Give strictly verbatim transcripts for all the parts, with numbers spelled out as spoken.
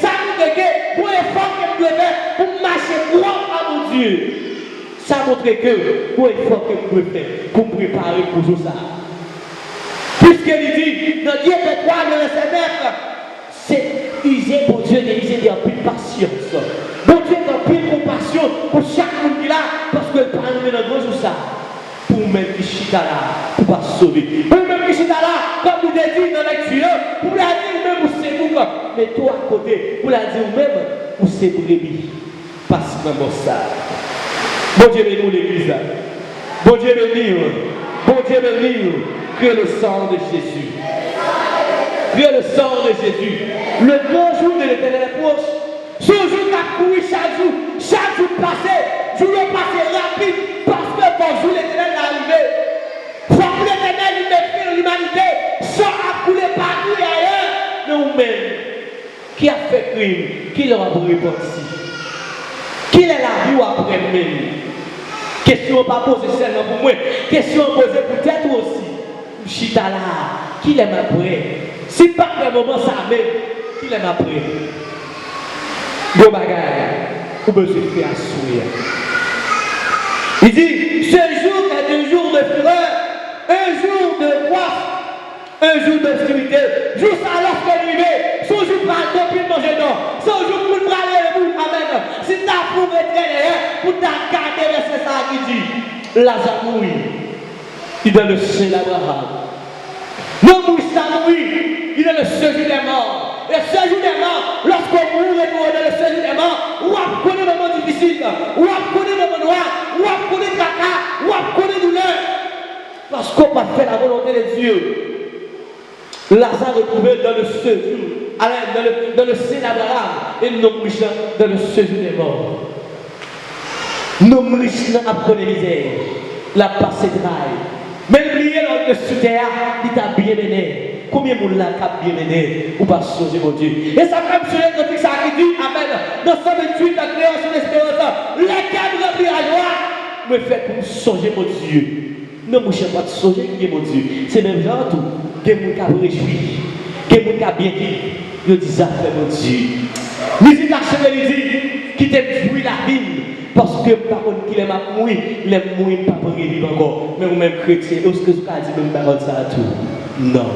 Sa montre ke gon efò ke m dwe fè pou m mache dwat a Bondye. Sa montre ke gon efò ke m dwe fè pou m prepare pou jou sa a. Piske li di nan Efè twa, nan vèsè nèf, se ize, Bondye te ize de anpil pasyans. Bondye gen anpil konpasyon pou chak moun ki la, paske l pa renmen nan gran jou sa a. Pou ou menm ki chita la, ou pa sove. Pou ou menm ki chita la, kòm nou te di nan lèkti an, pou w la di ou menm ou se bouk, mete w akote, pou w la di ou menm ou se brebi. Pase nan bò sa. Bondye beni w, legliz la. Bondye beni w. Bondye beni w. Crée le sang de Jésus. Crée le sang de Jésus. Le grand jour de l'Éternel est proche. Se yon jou k ap kouri chak jou, chak jou k pase, jou yo pase rapid, paske fòk jou Letènèl la rive. Fòk Letènèl li mete fen nan limanite, san ap koule pa kouri ayè. Men ou menm, ki ap fè krim, kilè w ap repanti? Kilè lavi w ap renmen? Kesyon an pa poze sèlman pou mwen, kesyon an poze pou tèt ou osi. M chita la a, kilè m ap prè? Si m pa prè moman sa a menm, kilè m ap prè? Gon bagay ou bezwen fè aswè a. Li di, ce jour est un jour de fureur, un jour d'angoisse, un jour d'obscurité. Jou sa a, lòske l rive, se yon jou pral gen anpil manje dan. Se yon jou moun pral rele moun, amèn. Si m ta fè yon retrè dèyè, pou m ta gade vèsè sa a ki di, Laza mouri. Il est dans le sein d'Abraham. Nonm rich la mouri, il est dans le séjour des morts. E séjour des morts, lòske w mouri, rete w dans le séjour des morts, w ap konnen moman difisil, w ap konnen moman nwa, w ap konnen traka, w ap konnen doulè. Paske w pa fè la volonté de Dieu. Laza retwouve l dans le séjour, alè, dans le, dans le sein d'Abraham, e nonm rich la dans le séjour des morts. Nonm rich lan ap konnen mizè, l ap pase tray. Men l bliye lè l te sou tè a, li t ap byen mennen. Konbyen moun la k ap byen mennen, ou pa sonje Bondye? E sa fè m sonje kantik sa a ki di, amèn, nan san venntuit, nan kreyòl, sou lesperans, lè kè m ranpli a jwa, mwen fèt pou m sonje Bondye. Non, monchè, pa t sonje ki gen Bondye. Se menm jan an tou, gen moun k ap rejwi, gen moun k ap byen viv, yo di zafè Bondye. Mizik la chante, li di, kite m jwi lavi m, paske m pa konn kilè m ap mouri, lè m mouri, m p ap reviv ankò. Men ou menm kretyen, èske ou ka di menm pawòl sa a tou? Non.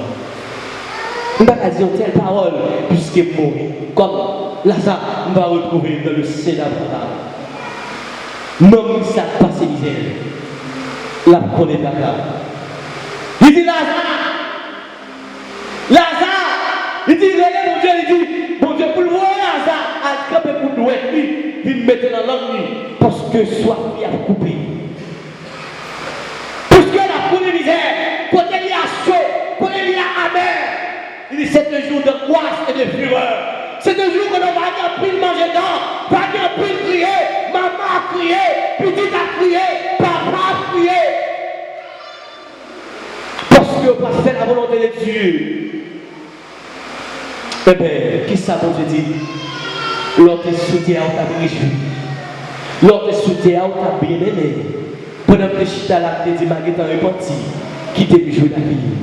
M pa ka di yon tèl pawòl, piske m mouri. Kòm Laza, m va retwouve m dans le sein d'Abraham. Nonm sa k pase mizè, l ap konnen traka. Li di, Laza! Laza! Li di, rele Bondye, li di, Bondye, pou l voye Laza al kanpe pou dwèt li, vin mete nan lang li, paske swaf li ap koupe. Piske l ap konnen mizè, kote li a cho, kote li a amè. Li di, c'est un jour d'angoisse et de fureur. C'est un jour ke nou va gen anpil manje dan, va gen anpil kriye, manman ap kriye, pitit ap kriye, papa ap kriye. Paske yo pa fè la volonté de Dieu. Enben, kisa Bondye di? Lè w te sou tè a, w t ap rejwi. Lè w te sou tè a, w t ap byen mennen. Pandan m te chita la, m te di, m a gentan repanti. Kite m jwi lavi m.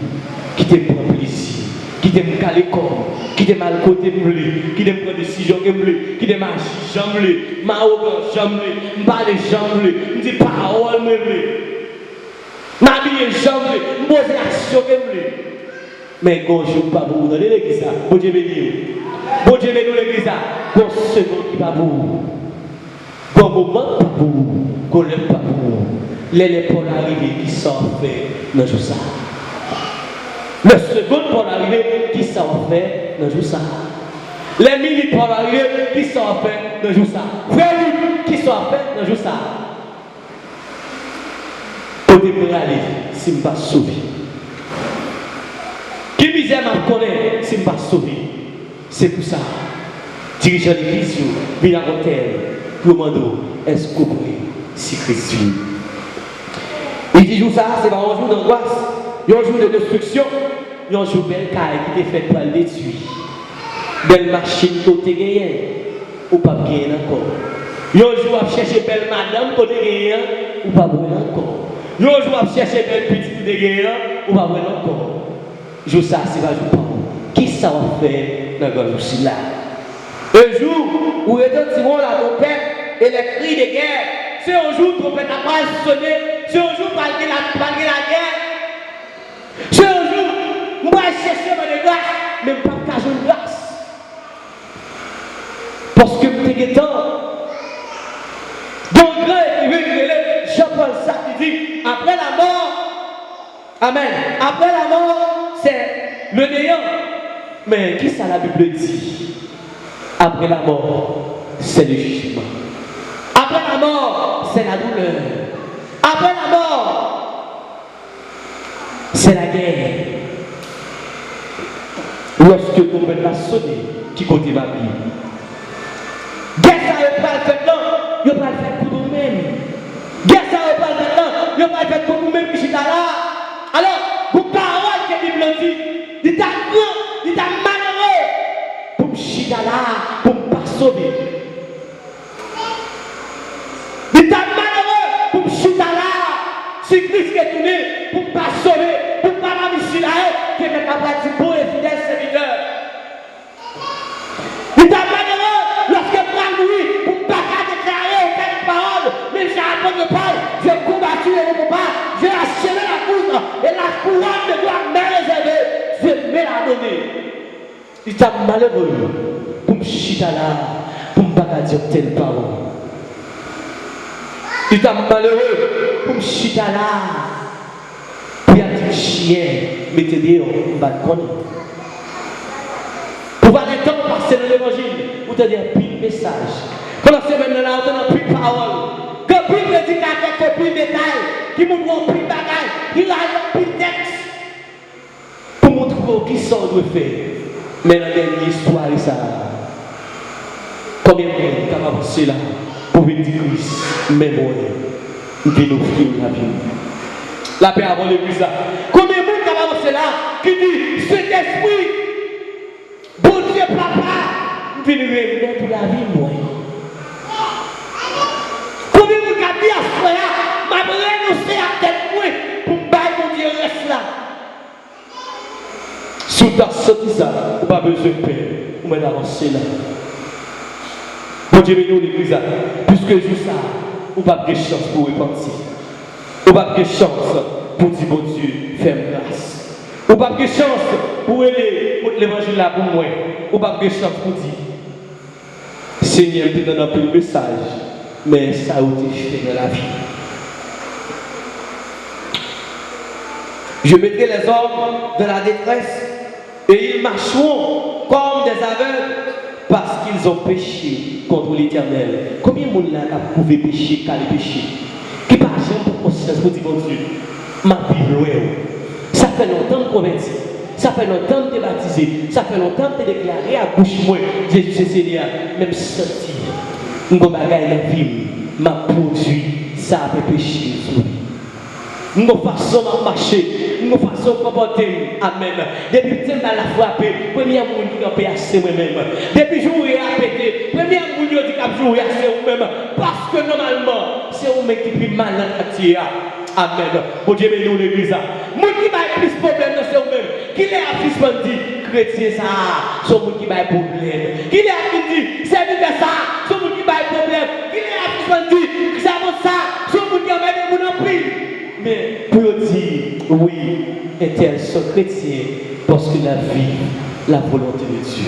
Kite m pran plezi. Kite m kale kò m. Kite m al kote m vle. Kite m pran desizyon ke m vle. Kite m aji jan m vle. M awogan jan m vle. M pale jan m vle. M di pawòl mwen vle. M abiye jan m vle. M poze aksyon ke m vle. Men gon jou k pa pou ou, tande legliz la. Bondye beni w. Bondye beni w, legliz la. Gon segonn ki pa pou ou. Gon moman k pa pou ou. Gon lè k pa pou ou. Lè lè pa w la rive, kisa w ap fè nan jou sa a? Lè segonn pa w la rive, kisa w ap fè nan jou sa a? Lè minit pa w la rive, kisa w ap fè nan jou sa a? Frè Wood, kisa w ap fè nan jou sa a? Kote m prale si m pa sove? Ki mizè m ap konnen si m pa sove? Se pou sa, dirijan legliz yo vin ak yon tèm pou yo mande w, èske w prè si Kris vini? Li di jou sa a, se pa yon jou dangwas, yon jou de destriksyon, yon jou bèl kay ki te fèt pral detwi. Bèl machin ke w te genyen, ou p ap genyen l ankò. Yon jou w ap chèche bèl madanm ke w te genyen an, ou p ap wè l ankò. Yon jou w ap chèche bèl pitit ou te genyen an, ou p ap wè l ankò. Jou sa a, se pa jou pa w. Kisa w ap fè nan gran jou sila? Le jour où retentira la trompette et les cris de guerre, se yon jou twonpèt la pral sone, se yon jou pral gen la, pral gen lagè, se yon jou m pral chèche mande gras, men m p ap ka jwenn gras. Paske m te gentan gen yon gran ekriven ki rele Jean-Paul Sartre ki di, après la mort, Amen. Après la mort, c'est le néant. Mais qu'est-ce que la Bible dit? Après la mort, c'est le jugement. Après la mort, c'est la douleur. Après la mort, c'est la guerre. Lòske twonpèt la sone, ki kote m ap ye? Gè sa yo pral fèt lan, yo pral fèt kont ou menm. Gè sa yo pral fèt lan, yo pral fèt kont ou menm ki chita la. Alò, gon pawòl ke Bib lan di, li ta gran, li ta malere pou m chita la, pou m pa sove. Li ta malere pou m chita la, si Kris retounen, pou m pa sove, pou m pa pami sila yo, ke mèt la pral di, bon e fidèl sèvitè. Li ta malere lòske m pral mouri pou m pa ka deklare okenn pawòl, menm jan apot Pòl, j'ai combattu le bon combat, j'ai achevé la course, et la couronne de gloire m'est réservée, Dieu me l'a donnée. Li ta malere pou m chita la, pou m pa ka di yon tèl pawòl. Li ta malere pou m chita la, pou y ap di m chyen, mete deyò, m pa t konnen. Pou valè tan w pase nan levanjil, ou tande anpil mesaj. Pandan semèn nan la, ou tande anpil pawòl. Gen anpil predikatè k fè anpil detay, ki montre w anpil bagay, ki rale anpil tèks. Pou montre w kisa w dwe fè. Men nan dènye sware sa a, konbyen moun k ap avanse la pou vin di Kris, men mwen, m vin ofri w lavi m? Lapè avè w legliz la. Konbyen moun k ap avanse la ki di, Sentespri, Bondye Papa, m vin remèt ou lavi mwen? Konbyen moun k ap di aswè a, m ap renonse ak tèt mwen pou m bay Bondye rès la? Si w ta santi sa, ou pa bezwen pè, ou mèt avanse la. Bondye beni w legliz la, piske jou sa a, ou p ap gen chans pou w repanti. Ou p ap gen chans pou w di, Bondye, fè m gras. Ou p ap gen chans pou w rele kot levanjil la pou mwen. Ou p ap gen chans pou w di, Senyè, m te tande anpil mesaj, men sa yo te fè nan lavi m. Je mettrai les hommes dans la détresse, et ils marcheront comme des aveugles, parce qu'ils ont péché contre l'Éternel. Konbyen moun la k ap kouve peche, kale peche, ki pa janm pran konsyans pou di, Bondye, m ap viv lwen w? Sa fè lontan m konvèti. Sa fè lontan m te batize. Sa fè lontan m te deklare ak bouch mwen, Jezi se Senyè a. Men m santi m gon bagay nan vi m, m ap pwodui, sa ap anpeche m sove. M gon fason m ap mache, m gon fason m konpòte m. Amèn. Depi timbal la frape, premye moun ki kanpe a se mwen menm. Depi joure a pete, premye moun yo di k ap joure a se ou menm. Paske nòmalman, se ou menm ki pi mal nan katye a. Amèn. Bondye beni w legliz la. Moun ki bay plis pwoblèm nan se ou menm. Kilè y ap sispann di, kretyen sa a, se yon moun ki bay pwoblèm? Kilè y ap vin di, sèvitè sa a, se yon moun ki bay pwoblèm? Kilè y ap sispann di, sèvant sa a, se yon moun ki anmède moun anpil? Men, pou yo di, wi, entèl se yon kretyen, paske l ap viv la volonté de Dieu.